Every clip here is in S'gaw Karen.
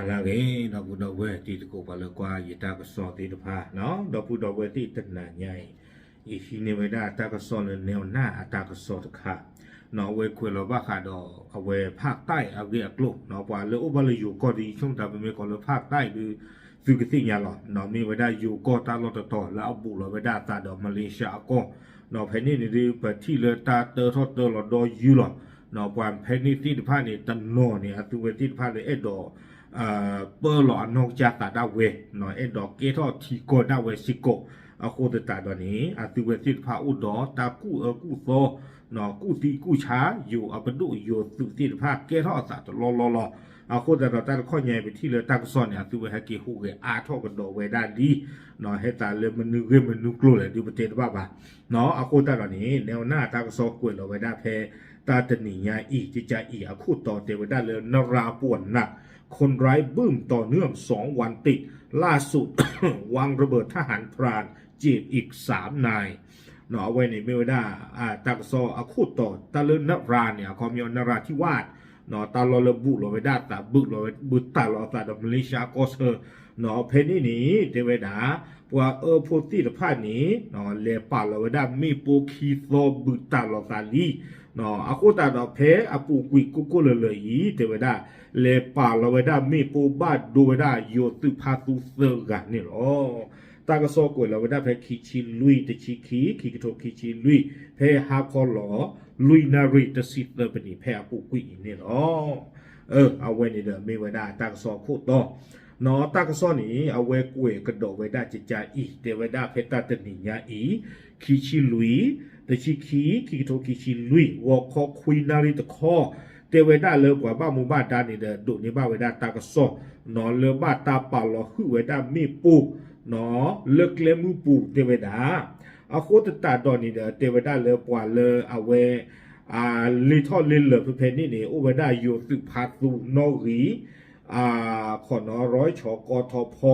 ဂ့ၤ ဒီပုၢ်ဒီဝဲၢ်တံၤသကိး ပှၤလၢကွၢ်ယတၢ်ကစီၣ်သ့ၣ်တဖၣ် ဒီပုၢ်ဒီဝဲၢ်သ့ၣ် တနၤညါအံၤ ယဟံးန့ၢ်ဝဲဒၣ်တၢ်ကစီၣ်လၢ နဲဝ်နၢ်အတၢ်ကစီၣ်တခါ အဝဲကွဲးလီၤဘၣ်ဃးဒီး အဝဲဖၣ်တၢ်အဂ့ၢ်အကျိၤ ပှၤလၢအိၣ်ဘၣ်လၢယိၤကီၢ်ဒီး ဆိကမိၣ်တၢ် ပမ့ၢ်ကိးလၢဖၣ်တၢ်ဒီး သုကသ့ၣ်ညါလီၤ မ့ၢ်ဝဲဒၣ်ယိၤကီၢ်တၢ်လီၢ်တတီၤလၢအဘူးလီၤဝဲဒၣ်အသးဒီး Malaysia အကီၢ် ဖဲန့ၣ်န့ၣ်ဒီး ပထံၣ်လၢတၢ်တၢထီၣ်တၢလီၤဒီယုၢ်လီၤ ပှၤဖဲန့ၣ်သ့ၣ်တဖၣ်န့ၣ် တနီၤန့ၣ် အသုဝဲသ့ၣ်တဖၣ်လၢအဲၣ်ဒိး ပၢလီၤအနီၢ်ကစၢ်သးဒၣ်ဝဲ အဲၣ်ဒိးကဲထီၣ်ထံကီၢ်ဒၣ်ဝဲစ့ၢ်ကီး အဃိသတးဒီးန့ၣ် အသုဝဲသ့ၣ်တဖၣ်အိၣ်ဒီးတၢ်ကူၣ်အၢကူၣ်သီ ကူၣ်သံကူၣ်ဆါ ယိၤအပဒိၣ်ယိၤသုးသ့ၣ်တဖၣ်ကဲထီၣ်အသးတလီၢ်လီၢ်လီၤ. အဃိသတးဒီးတၢ်တခီညါအံၤ ပထံၣ်လၢတၢ်ကစီၣ်န့ၣ် အသုဝဲဟဲက့ၤဟူးဂဲၤအါထီၣ်ကဒီးဝဲဒၣ်လံ ဟဲသးလၢမနုၤဂ့ၢ်မနုၤကျိၤလဲၣ် ဒုးပတဲတဘၣ်ဘၣ် အဃိသတးဒီးန့ၣ် နဲဝ်နၢ်အတၢ်ကစီၣ်ကွဲးလီၤဝဲဒၣ်ဖဲ တၢ်တနံၤညါအံၤ ကကးအံၤ အခိၣ်တီတဲဝဲဒၣ်လၢ နရၤအပှၤနး คนร้ายบึ้มต่อเนื่องสองวันติด ล่าสุด วางระเบิดทหารพรานเจ็บอีกสามนาย အဝဲန့ၣ်မ့ၢ်ဝဲဒၣ် တၢ်ကစီၣ်အခိၣ်တီ တၢ်လၢနရၤန့ၣ် အခီပညီ နရၤထံဝၣ် တၢ်လီၢ်လၢဘူးလီၤဝဲဒၣ်အသး ဘူးလီၤဝဲ ဘူးတၢ်လီၤအသးဒီး Malaysia ကီၢ်ဆၢ ဖဲန့ၣ်န့ၣ် တဲဝဲဒၣ် ပှၤအၢဖိသ့ၣ်တဖၣ်န့ၣ် လဲၤပာ်လီၤဝဲဒၣ်မ့ၣ်ပိၢ်ခံသီ ဘူးတၢ်လီၤသးလံ အဃိသတးဒီးဖဲအပူၤကွံာ်ကိၢ်ကိၢ်လၢၤလၢၤအံၤ တဲဝဲဒၣ် လဲၤပာ်လီၤဝဲဒၣ်မ့ၣ်ပိၢ်ဘၣ်ဒိဝဲဒၣ်ယိၤသုးဖါသူသၢဂၤန့ၣ်လီၤ. တၢ်ကစီၣ်ကွဲးလီၤဝဲဒၣ်ဖဲခံဆံလွံၢ် တဆံခံ ခံကထိခံဆံလွံၢ် ဖဲဟါခီလီၤ လွံၢ်နၣ်ရံၣ်တဆံသၢပနံး ဖဲအပူၤကွံာ်အံၤန့ၣ်လီၤ. အဝဲန့ၣ်ဒီးမ့ၢ်ဝဲဒၣ်တၢ်ကစီၣ်အခိၣ်တီ တၢ်ကစီၣ်န့ၣ် အဝဲကွဲးကဒီးဝဲဒၣ်ကကးအံၤ တဲဝဲဒၣ်ဖဲတၢ်တနံၤညါအံၤ ခံဆံလွံၢ် တဆံခံ ခံကထိခံဆံလွံၢ် ဂီၤခီခွံနၣ်ရံၣ်တခီ တဲဝဲဒၣ်လၢပှၤဘၣ်မူဘၣ်ဒါန့ၣ်ဒီး ဒိးန့ၢ်ဘၣ်ဝဲဒၣ်တၢ်ကစီၣ် လၢဘၣ်တၢ်ပာ်လီၤဟုၣ်ဝဲဒၣ်မ့ၣ်ပိၢ် လၢကျဲမုၢ်ပူၤတဲဝဲဒၣ် အဃိသတးဒီးန့ၣ်ဒီး တဲဝဲဒၣ်လၢပှၤလၢအဝဲ လ့ထီၣ်လ့လၢာ်ဖဲဖဲန့ၣ်န့ၣ် အိၣ်ဝဲဒၣ်ယိၤသုးဖါသူနီၣ်ဂံၢ် ခီနီၣ် ရီၢ်ဆီကီထီဖီ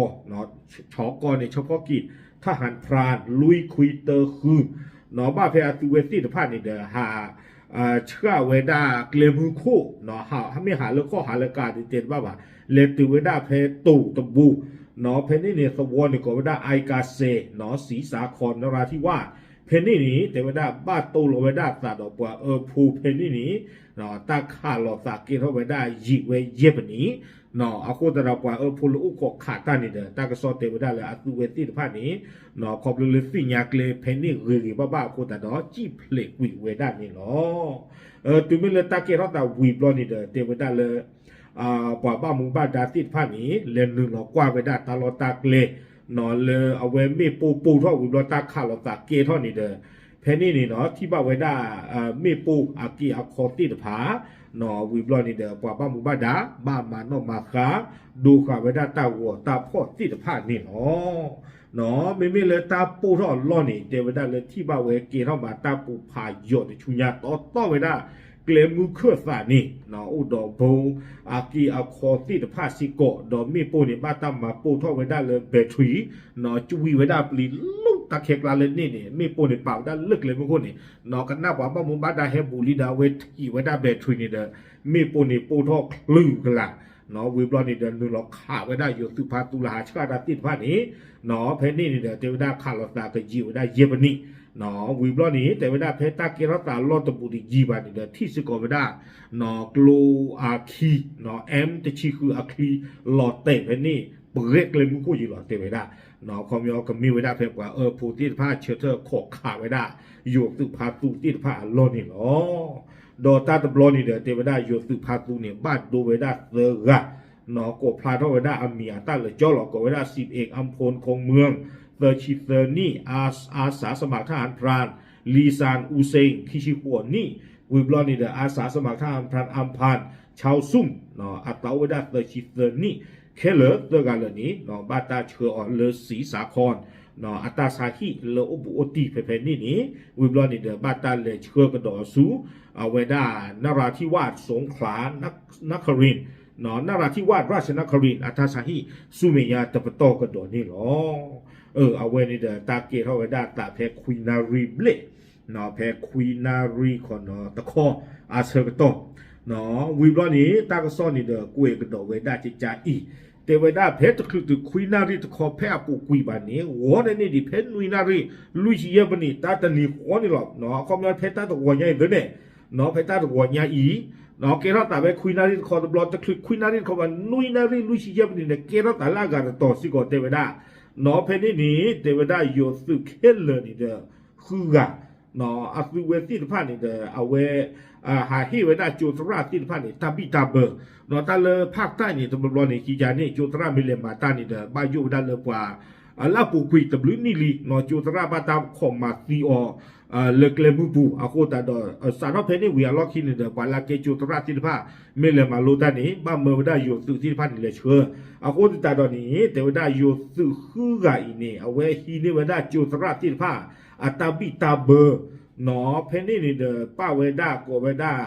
ဆီကီန့ၣ် เฉพาะกิจ ทหารพราน လွံၢ်ခွံတၢဃု ဘၣ်ဖဲအသုဝဲသ့ၣ်တဖၣ်န့ၣ်ဒီး ဟး ဆှၣ်ဝဲဒၣ်ကျဲမုၢ်ခိၣ် မ့ၢ်ဟးလၢခီၣ်ဟးလၢကးဒုးတဲတဘၣ်ဘၣ် လဲၤတုၤဝဲဒၣ်ဖဲတိၤတဘိ ဖဲန့ၣ်န့ၣ် သဝီန့ၣ်ကိးဝဲဒၣ် အဲကါစဲး စံစးခီ နရၤထံဝၣ် ဖဲန့ၣ်န့ၣ် တဲဝဲဒၣ်ဘၣ်တိလိာ်ဝဲဒၣ်အသးဒီးပှၤအၢဖိဖဲန့ၣ်န့ၣ် တၢ်ခးလိာ်သးကဲထီၣ်ဝဲဒၣ်ယံာ်ဝဲယဲၢ်ပနံး အဃိသတးဒီးပှၤအၢဖိလၢအိၣ်ခိးခးတၢ်န့ၣ်ဒီး တၢ်ကစီၣ်တဲဝဲဒၣ်လၢအသုဝဲသ့ၣ်တဖၣ်န့ၣ် ခီဖျိလၢသ့ၣ်ညါကျဲဖဲန့ၣ်ဂ့ၤဂ့ၤဘၣ်ဘၣ်အဃိသတးဒီး စံၣ်ဖျဲးကွံာ်ဝဲဒၣ်န့ၣ်လီၤ. တုၤမ့ၢ်လၢတၢ်ကဲထီၣ်သးဝံၤဘျီန့ၣ်ဒီး တဲဝဲဒၣ်လၢ ပှၤဘၣ်မူဘၣ်ဒါသ့ၣ်တဖၣ်န့ၣ် လဲၤနုာ်လီၤကွၢ်ဝဲဒၣ်တၢ်လီၢ်တၢ်ကျဲ လၢအဝဲမ့ၣ်ပိၢ်ပိၢ်ထီၣ်ဝံၤဘျီတၢ်ခးလိာ်သးကဲထီၣ်န့ၣ်ဒီး ဖဲန့ၣ်န့ၣ် ထံၣ်ဘၣ်ဝဲဒၣ် မ့ၣ်ပိၢ်အက့အခီသ့ၣ်တဖၣ် ဝံၤဘျီန့ၣ်ဒီး ပှၤဘၣ်မူဘၣ်ဒါ ဘၣ်မၤနီၣ်မၤဃါ ဒိဃာ်ဝဲဒၣ်တၢ်ဂီၤတၢ်ဖီၣ်သ့ၣ်တဖၣ်န့ၣ်လီၤ. မ့မ့ၢ်လၢတၢ်ပိၢ်ထီၣ်အလီၢ်န့ၣ် တဲဝဲဒၣ်လၢထံၣ်ဘၣ်ဝဲကဲထီၣ်မးတၢ်ကူးဖးယိာ်တဆူညါတီတီဝဲဒၣ် ကျဲမုၢ်ခၢၣ်သးန့ၣ် အိၣ်ဒီးဘိအက့အခီသ့ၣ်တဖၣ်စ့ၢ်ကီး ဒီးမ့ၣ်ပိၢ်န့ၣ် ဘၣ်တၢ်မၤပိၢ်ထီၣ်ဝဲဒၣ်လၢ battery ကွံာ်ဝဲဒၣ်ပျံၤလူၤတၢ်ခဲကျါလၢန့ၣ်န့ၣ် မ့ၣ်ပိၢ်န့ၣ်ပာ်ဝဲဒၣ်လၢကျဲမုၢ်ခိၣ်န့ၣ် ကနၣ်ပှၤဘၣ်မူဘၣ်ဒါဟဲဘူးလံဒီး အဝဲထံၣ်ဝဲဒၣ် battery န့ၣ်ဒီး မ့ၣ်ပိၢ်န့ၣ်ပိၢ်ထီၣ်ချုးကလာ် ဝံၤဘျီန့ၣ်ဒီး နုာ်လီၤခးဝဲဒၣ်ယိၤသုးဖါသူလၢဟးဆှၣ်တၢ်သ့ၣ်တဖၣ်န့ၣ် ဖဲန့ၣ်န့ၣ်ဒီး တဲဝဲဒၣ်ခးလိာ်သးကယံာ်ဝဲဒၣ်ယဲၢ်ပနံး ဝံၤဘျီန့ၣ် တဲဝဲဒၣ်ဖဲတၢ်ကဲထီၣ်သးလီၢ်တဘူးတယံာ်ဘၣ်န့ၣ်ဒီး ထံၣ်စ့ၢ်ကီးဝဲဒၣ် ကျိအခံ M တဆံဃုအချံ လီၤတဲာ်ဖဲန့ၣ် ပှဲၤကျဲမုၢ်ခိၣ်ယံၤလီၤတဲဝဲဒၣ် ခီပညီကမ့ၢ်ဝဲဒၣ်ဖဲပှၤအၢဖိသ့ၣ်တဖၣ်ဆၢထၢၣ်ခီးခးဝဲဒၣ် ယိၤသုးဖါသူသ့ၣ်တဖၣ်အလီၢ်န့ၣ်လီၤ. ဒီးတၢ်တဘျီန့ၣ်ဒီး တဲဝဲဒၣ်ယိၤသုးဖါသူန့ၣ် ဘၣ်ဒိဝဲဒၣ်သၢဂၤ ကိးဖျါထီၣ်ဝဲဒၣ်အမံၤအသၣ်လၢာ်ကၠီလီၤ ကိးဝဲဒၣ် สิบเอก อำพล คงเมือง သၢဆံသၢနံၣ် อาสาสมัครทหารพราน ลีซาน อูเซง ခံဆံဃိးနံၣ် ဝံၤဘျီန့ၣ်ဒီး อาสาสมัครทหารพราน อัมพันธ์ ชาวซุ่ม အသးအိၣ်ဝဲဒၣ်သၢဆံသၢနံၣ် ခဲလၢာ်သၢဂၤလၢာ်န့ၣ် ဘၣ်တၢ်ဆှၢအီၤလၢစံးစးခီ အတၢ်ဆါဟံၣ်လၢအိၣ်ဘူးအိၣ်တံၢ်ဖဲဖဲန့ၣ်န့ၣ် ဝံၤဘျီန့ၣ်ဒီး ဘၣ်တၢ်လဲၤဆှၢကဒီးအီၤဆူ အဝဲဒၣ် นราธิวาส สงขลา นครินทร์ นราธิวาส ราชนครินทร์ အတၢ်ဆါဟံၣ်ဆူမဲာ်ညါတပတီၢ်ကဒီးန့ၣ်လီၤ. အဝဲန့ၣ်ဒီး တၢ်ကဲထီၣ်ဝဲဒၣ်သးဖဲခွံနၣ်ရံၣ်ဘျဲၣ် ဖဲခွံနၣ်ရံၣ်ခီနီၤတခီအဆၢကတီၢ် ဝံၤဘျီန့ၣ် တၢ်ကစီၣ်န့ၣ်ဒီး ကွဲးကဒီးဝဲဒၣ်ကကါအံၤ, တဲဝဲဒၣ်ဖဲတချုးတုၤခွံနၣ်ရံၣ်တခီ ဖဲအပူၤကွံာ်ဘၣ်န့ၣ် ဂီၤန့ၣ်န့ၣ်ဒံး ဖဲနွံနၣ်ရံၣ် လွံၢ်ဆံယဲၢ်မံးနံး တၢ်တနံၤဃီန့ၣ်လီၤ. အခီပညီဖဲတၢ်တဂီၤညါအံၤသ့န့ၣ်, ဖဲတၢ်တဂီၤညါအံၤ ကဲထီၣ်သးဖဲခွံနၣ်ရံၣ်တခီတဘျီ တချုးခွံနၣ်ရံၣ်တခီဘၣ် နွံနၣ်ရံၣ် လွံၢ်ဆံယဲၢ်မံးနံးန့ၣ် ကဲထီၣ်သးလၢအဂၤတတီၤစ့ၢ်ကီး တဲဝဲဒၣ်. ဖဲန့ၣ်န့ၣ် တဲဝဲဒၣ် ယိၤသုးခဲလၢာ်န့ၣ်ဒီး ဃုဂၤ အသုဝဲသ့ၣ်တဖၣ်န့ၣ်ဒီး အဝဲ ဟးဟ့ၣ်ဝဲဒၣ်ကၠိသရၣ်သ့ၣ်တဖၣ်န့ၣ် တၢ်ဘံၣ်တၢ်ဘၢ, တၢ်လၢဖၣ်တၢ်န့ၣ် တဘျီဘျီန့ၣ် ခံကန့ၣ် ကၠိသရၣ်မ့ၢ်လဲၤမၤတၢ်န့ၣ်ဒီး ဘၣ်ယိၣ်ဝဲဒၣ်လၢပှၤ လၢအပူၤကွံာ်တဘျုးနံၣ်လံ ကၠိသရၣ်ဘၣ်တၢ်ခိးမၤသံအီၤ လၢကျဲမုၢ်ပူၤ အဃိသတးဒီး စးထီၣ်ဖဲန့ၣ်ဝံၤအလီၢ်ခံန့ၣ်ဒီး ပှၤလၢအကဲကၠိသရၣ်သ့ၣ်တဖၣ် မ့ၢ်လဲၤမၤလိတၢ်န့ၣ် ဘၣ်မၢဝဲဒၣ်ယိၤသုးသ့ၣ်တဖၣ်န့ၣ်လဲၤဆှၢ, အဃိသတးဒီးန့ၣ် တဲဝဲဒၣ်ယိၤသုးဃုဂၤအံၤန့ၣ် အဝဲဟံးန့ၢ်ဝဲဒၣ်ကၠိသရၣ်သ့ၣ်တဖၣ် အတၢ်ဘံၣ်တၢ်ဘၢ ဖဲန့ၣ်န့ၣ်ဒီး ပာ်ဝဲဒၣ်ကိးဝဲဒၣ်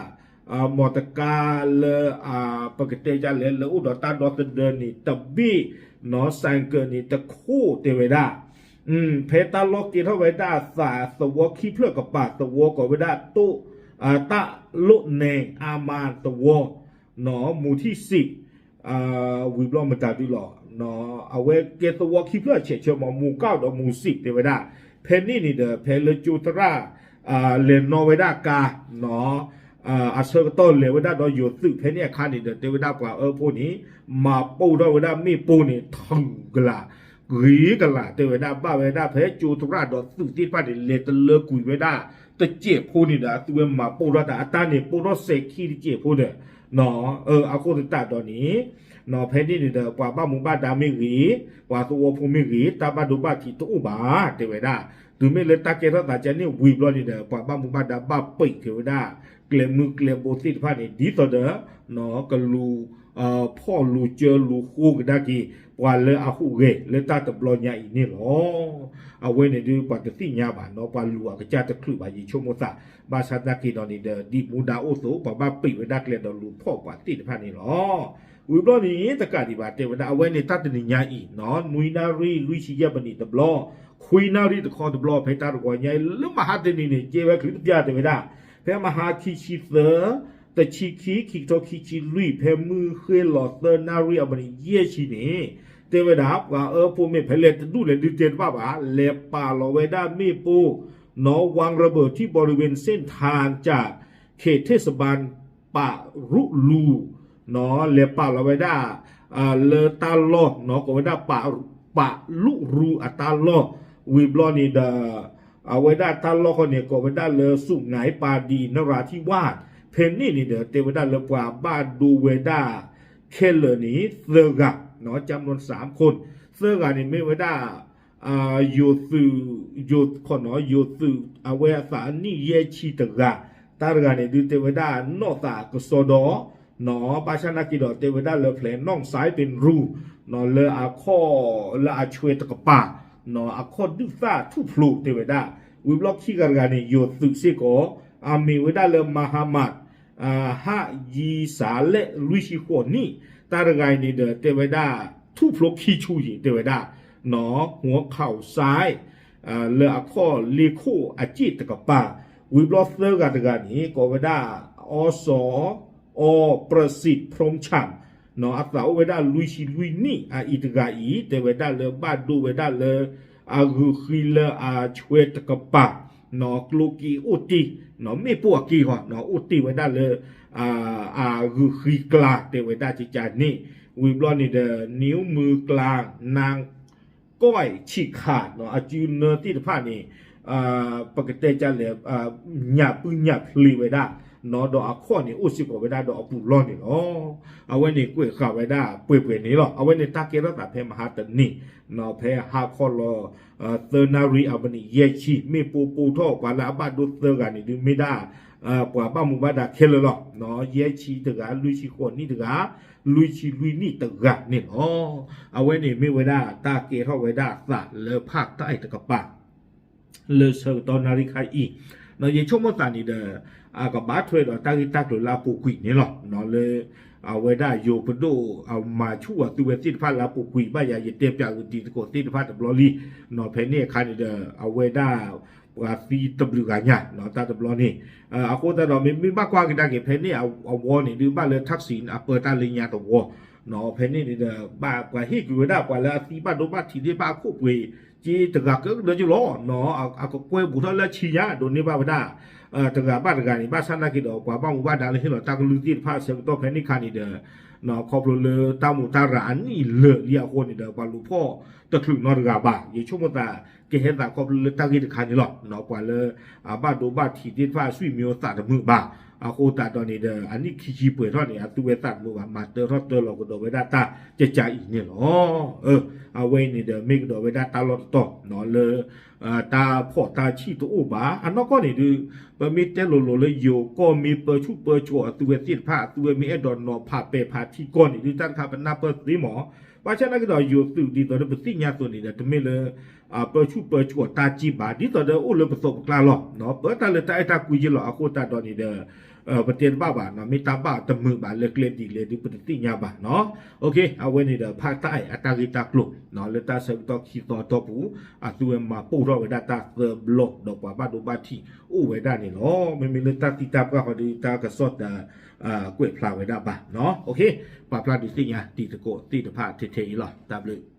မီၢ်တကါလၢ ပကတဲဒ်လဲၣ် လၢအိၣ်ဒီးတၢ်ဒီသဒၢန့ၣ် တဘ့ၣ် နီၢ်စဲးကၢးန့ၣ် တခိၣ်တဲဝဲဒၣ်, ဖဲတၢ်လီၢ်ကဲထီၣ်ဝဲဒၣ်သးသဝီခံဖျၢၣ်ကပၤ သဝီကိးဝဲဒၣ်တိၣ် တၢ်လိၣ်နဲအါမးသဝီ မူထံၣ်စံး ဝံၤဘျီမတၤဒုလီၤ အဝဲကဲသဝီခံဖျၢၣ်အဆဲးဆၢမး မူကၣ်ဒီးမူစံးတဲဝဲဒၣ်, ဖဲန့ၣ်န့ၣ်ဒီး ဖဲလၢကၠိသရၣ် လဲၤနီၣ်ဝဲဒၣ်ကါ အဆၢကတီၢ်လဲၤဝဲဒၣ်ဒီးယိၤသုး ဖဲန့ၣ်အခါန့ၣ်ဒီး တဲဝဲဒၣ်ပှၤအၢဖိန့ၣ် မၤပိၢ်ထီၣ်ဝဲဒၣ်မ့ၣ်ပိၢ်န့ၣ် ထုးကလာ် ဂ့ၤကလာ် တဲဝဲဒၣ် ဘၣ်ဝဲဒၣ်ဖဲကၠိသရၣ်ဒီးသုးသ့ၣ်တဖၣ်န့ၣ် လဲၤတလၢကွံာ်ဝဲဒၣ်တစဲးဖိန့ၣ်ဒီး အသုဝဲမၤပိၢ်ထီၣ်တၢ် အတၢ်န့ၣ်ပိၢ်ထီၣ်စဲးခံတစဲးဖိဒီး အဃိသတးဒီးန့ၣ် ဖဲန့ၣ်န့ၣ်ဒီး ပှၤဘၣ်မူဘၣ်ဒါမ့ၢ်ဂ့ၤ, ပှၤသဝီဖိမ့ၢ်ဂ့ၤ, တၢ်ဘၣ်ဒိဘၣ်ထံးတအိၣ်ဘၣ် တဲဝဲဒၣ်. တုၤမ့ၢ်လၢတၢ်ကဲထီၣ်သးကန့ၣ်ဝံၤဘျီန့ၣ်ဒီး ပှၤဘၣ်မူဘၣ်ဒါဘၣ်ပံးက့ၤဝဲဒၣ် ကျဲမုၢ်ကျဲဘိသ့ၣ်တဖၣ်န့ၣ် ဒ်သိးဒီး ကလူၤ ဖီၣ်လူၤစၢလူၤဃိကဒါက့ၤ ပှၤလၢအဟူးဂဲၤလၢတၢ်တဘျီညါအံၤန့ၣ်လီၤ. အဝဲန့ၣ်ဒုးပှၤတသ့ၣ်ညါဘၣ်နီၤ ပှၤလူၤအကစၢ်တချုးဘၣ် ယဆိကမိၣ်သး, ဘၣ်ဆၣ်သနာ်က့ဒီးန့ၣ်ဒီး ဒ်မူဒါအိၣ်အသိး ပှၤဘၣ်ပံးဝဲဒၣ်ကျဲဒီးလူၤဖီၣ်ပှၤသ့ၣ်တဖၣ်န့ၣ်လီၤ. ဝံၤဘျီန့ၣ် တကးဒံးဘၣ် တဲဝဲဒၣ် အဝဲန့ၣ်တၢ်တနံၤညါအံၤ နွံနၣ်ရံၣ် လွံၢ်ဆံယဲၢ်မံးနံးတဘျီ, ခွံနၣ်ရံၣ်တခီတဘျီ ဖဲတၢ်တဂီၤညါအံၤ လၢမဟါတနံၤန့ၣ် ကဲဝဲချုးတပျၢ်တဲဝဲဒၣ်, ဖဲမဟါခံဆံသၢ တဆံခံ ခံကထိခံဆံလွံၢ် ဖဲမုၢ်ဃ့ၢ်လီၤသၢနၣ်ရံၣ်အမံးနံးယဲၢ်ဆံန့ၣ် တဲဝဲဒၣ် ပှၤအၢဖိမ့ၢ်ဖဲလဲၣ်တဒူၣ်လဲၣ်ဒုးတဲတဘၣ်ဘၣ် လဲၤပာ်လီၤဝဲဒၣ်မ့ၣ်ပိၢ် နီၢ် ဝၢင်းရဘၢၣ် ထံဘီရံဝ့ၣ် စ့ၣ်ထၣ်ကၠၣ် ခ့ၣ်ထ့ၣ်စဘၣ် ပာ်ရူၣ်လူၤ လဲၤပာ်လီၤဝဲဒၣ် လၢတၢ်လီၢ် ကိးဝဲဒၣ် ပာ်လူၣ်ရူအတၢ်လီၢ် ဝံၤဘျီန့ၣ်ဒီး အဝဲဒၣ်တၢ်လီၢ်ဃီန့ၣ် ကိးဝဲဒၣ်လၢ စူၣ်ငါအ့ပၣ်ဒံ နရၤထံဝၣ် ဖဲန့ၣ်န့ၣ်ဒီး တဲဝဲဒၣ်လၢပှၤဘၣ်ဒိဝဲဒၣ် ခဲလၢာ်န့ၣ် သၢဂၤ ကၠၢမ်နွံစၢမ်ခိၣ် သၢဂၤန့ၣ်မ့ၢ်ဝဲဒၣ် ယိၤသုး ယိၤခိၣ်နီၤ ယိၤသုး အဝဲအသးအနံၣ်ယဲၢ်ဆံတဂၤ တၢ်တဂၤန့ၣ်ဒုးတဲဝဲဒၣ်နီၢ်သးကစီဒီ နီၤ ဘၣ်ဆၣ်နာ်က့ဒီးတဲဝဲဒၣ်လၢ ဖျဲးနီၣ်စဲးပ့ၤရူၤ နီၤ လၢအခီၣ် လၢအဆွဲတကပၤ နီၤ အခီၣ်ဒုၣ်သၣ်ထူၣ်ဖျိတဲဝဲဒၣ် ဝံၤဘျီခံဂၤတဂၤန့ၣ် ယိၤသုးစ့ၢ်ကီး အမ့ၢ်ဝဲဒၣ်လၢ မၤဟၤမး ဟးယံစးလဲၣ် လွံၢ်ဆံဃိးနံၣ် တၢ်တဂၤအံၤန့ၣ်ဒီးတဲဝဲဒၣ် ထူၣ်ဖျိခံဆူၣ်ယံၤတဲဝဲဒၣ် နီၤ ဟူးခီၣ်စဲး လၢအခီၣ်လ့ၢ်ခိၣ်အစ့ၣ်တကပၤ ဝံၤဘျီသၢဂၤတဂၤန့ၣ် ကိးဝဲဒၣ် အီစီၤ အီ ပြစံး ဖြိဆၣ် နီၤ အသးအိၣ်ဝဲဒၣ်လွံၢ်ဆံလွံၢ်နံၣ် အအံၤတဂၤအံၤ တဲဝဲဒၣ်လၢဘၣ်ဒိဝဲဒၣ်လၢ အဂုာ်ဃံလၢအဆွဲတကပၤ နီၤ ကျိက့အိၣ်တ့ၢ် နီၤ မ့ၣ်ပိၢ်အက့ၢ်ဃီ နီၤ အိၣ်တ့ၢ်ဝဲဒၣ်လၢ အဂုာ်ဃံကျါ တဲဝဲဒၣ်ကကန့ၣ် ဝံၤဘျီန့ၣ်ဒီး နံၣ်မုၢ်ကျါ နၢ် ကီၢ်ဆံးခး နီၤ အစုနၢသ့ၣ်တဖၣ်န့ၣ် ပကတဲဒ်လဲၣ် ညၣ်ပုၢ်ညၣ်ဖျ့ဝဲဒၣ် နီၤ ဒီးအခီၣ်န့ၣ် အိၣ်စ့ၢ်ကီးဝဲဒၣ်ဒီးအပူၤလီၢ်န့ၣ်လီၤ. အဝဲန့ၣ်ကွဲးဃာ်ဝဲဒၣ်ပှဲၤပှဲၤန့ၣ်လီၤ. အဝဲန့ၣ်တၢ်ကဲထီၣ်သးဖဲမဟါတနံၤ နီၤ ဖဲဟါခီလီၤ သၢနၣ်ရံၣ်အမံးနံးယဲၢ်ဆံ မ့ၣ်ပိၢ်ပိၢ်ထီၣ် ပှၤလၢအဘၣ်ဒိသၢဂၤန့ၣ်ဒုးမ့ၢ်ဒၣ် ပှၤဘၣ်မူဘၣ်ဒါခဲလၢာ်လီၤ. ယဲၢ်ဆံတဂၤ လွံၢ်ဆံဃိးနံၣ်တဂၤ လွံၢ်ဆံလွံၢ်နံၣ်တဂၤန့ၣ်လီၤ. အဝဲန့ၣ်မ့ၢ်ဝဲဒၣ်တၢ်ကဲထီၣ်ဝဲဒၣ်သးလၢဖၣ်တၢ်အံၤတကပၤ လၢဆၢကတီၢ်နၣ်ရံၣ်ခါအံၤ ယဆိကမိၣ်သးန့ၣ်ဒီး ကဘၣ်ထွဲဒီးတၢ်ဂ့ၢ်တၢ်ကျိၤလၢအပူၤကွံာ်န့ၣ်လီၤ. လၢ အဝဲဒၣ်ယိၤပဒိၣ်အမၤဆူၣ်အသုဝဲသ့ၣ်တဖၣ်လၢအပူၤကွံာ်ဘၣ်ယၤ ယတဲပၠးဂ့ၤတံၤသကိးသ့ၣ်တဖၣ်တဘျီလံ. ဖဲန့ၣ်အခါန့ၣ်ဒီး အဝဲဒၣ် ပှၤသံတဘျုးဂၤညါ တၢ်တဘျီန့ၣ်. အဃိသတးဒီး မ့မ့ၢ်ဘၣ်ကွၢ်ကဒါက့ၤ ဖဲန့ၣ်အဝီန့ၣ်ဒုး ဘၣ်လၢ Thaksin အပၢတၢ်လၢညါတဝီ, ဖဲန့ၣ်န့ၣ်ဒီး ဘၣ်ပှၤဟ့ၣ်ကွံာ်ဝဲဒၣ် ပှၤလၢအသံဘၣ်ဒိဘၣ်ထံးသ့ၣ်တဖၣ်အခိၣ်ပှ့ၤ က့တဂၤကဒၢကလီၤ, အကကွဲဘူးထီၣ်လၢဆံညါ ဒိးန့ၢ်ဘၣ်ဝဲဒၣ် တဂၤဘၣ်တဂၤန့ၣ် ဘၣ်ဆၣ်နာ်က့ဒီး ပှၤဘၣ်မူဘၣ်ဒါလၢဟ့ၣ်လီၤတၢ်ကလုၢ်သ့ၣ်တဖၣ်အဆၢကတီၢ်ဖဲန့ၣ်ခါန့ၣ်ဒီး ခီဖျိလၢတၢ်မူးတၢ်ရၤအနံၣ်လၢာ်လံအဃိန့ၣ်ဒီး ပှၤလူၤဖီၣ်တချုးနီတဂၤဘၣ်. ယဆိကမိၣ်သး ကဟဲသးခီဖျိလၢတၢ်ဂ့ၢ်တခါန့ၣ်လီၤ. ပှၤလၢအဘၣ်ဒိဘၣ်ထံးသ့ၣ်တဖၣ် အဆွေမျိုးသးတမုာ်ဘၣ်. အဃိသတးဒီးန့ၣ်ဒီး အနံၣ်ခံဆံပှဲၤထီၣ်န့ၣ် အသုဝဲသးတမုာ်ဘၣ် မၤတၢထီၣ်တၢလီၤကဒီးဝဲဒၣ်တၢ်ကကါအံၤန့ၣ်လီၤ. အဝဲအံၤန့ၣ်ဒီး မ့ၢ်ကဒီးဝဲဒၣ်တၢ်လီၢ်တတီၤလၢ တၢ်ဖီၣ်တၢ်ဆံၣ်တအိၣ်ဘၣ်. အနီၢ်ကီၢ်န့ၣ်ဒုး ပမ့ၢ်တဲလိၤလိၤလၢယိၤကီၢ် မ့ၢ်ပၢဆူၣ်ပၢဆှိးအသုဝဲသ့ၣ်တဖၣ် အသုဝဲမ့ၢ်အဲၣ်ဒိးနီၤဖးပဲာ်ဖးထံကီၢ်န့ၣ်ဒုး တၢ်တခါပနၢ်ပၢၢ်သ့မး. ဘၣ်ဆၣ်နာ်က့ဒီး ယိၤသုးဒ်သိးဒီးပသ့ၣ်ညါအသိးန့ၣ်ဒီး တမ့ၢ်လၢ ပၢဆူၣ်ပၢဆှိးတၢ်က့ဘၣ် ဒ်သိးဒီးအိၣ်လၢပသိးပကျါလီၤ. ပတၢ်လၢတၢ်အဲၣ်တၢ်ကွံယ့ၢ်လီၤ. အဃိသတးဒီးန့ၣ်ဒီး ပတဲတဘၣ်ဘၣ် မ့ၢ်တၢ်ဘၣ်တမုာ်ဘၣ်လၢကျဲဒ်လဲၣ်ဒုး ပတသ့ၣ်ညါဘၣ်နီၤ. အဝဲန့ၣ်ဒီး ဖးတၢ်အဲၣ်အတၢ်ဂ့ၢ်တၢ်ကျိၤ လၢတၢ်ဆၢကတီၢ်ခံသီအတီၢ်ပူၤ အသုဝဲမၤပိာ်ထီၣ်ဝဲဒၣ်တၢ်သၢဘျီ ဒီးပှၤဘၣ်ဒိဘၣ်ထံးအိၣ်ဝဲဒၣ်န့ၣ်လီၤ. မ့မ့ၢ်လၢတၢ်သံတၢ်ပှၢ်ဃီဒီး တၢ်ကစီၣ်တ ကွဲးဖျါဝဲဒၣ်ဘၣ်နီၤ. ပာ်ဖျါဒုးသ့ၣ်ညါတံၤသကိးသ့ၣ်တဖၣ်ထဲထဲအံၤလီၤ. တၢ်ဘျုး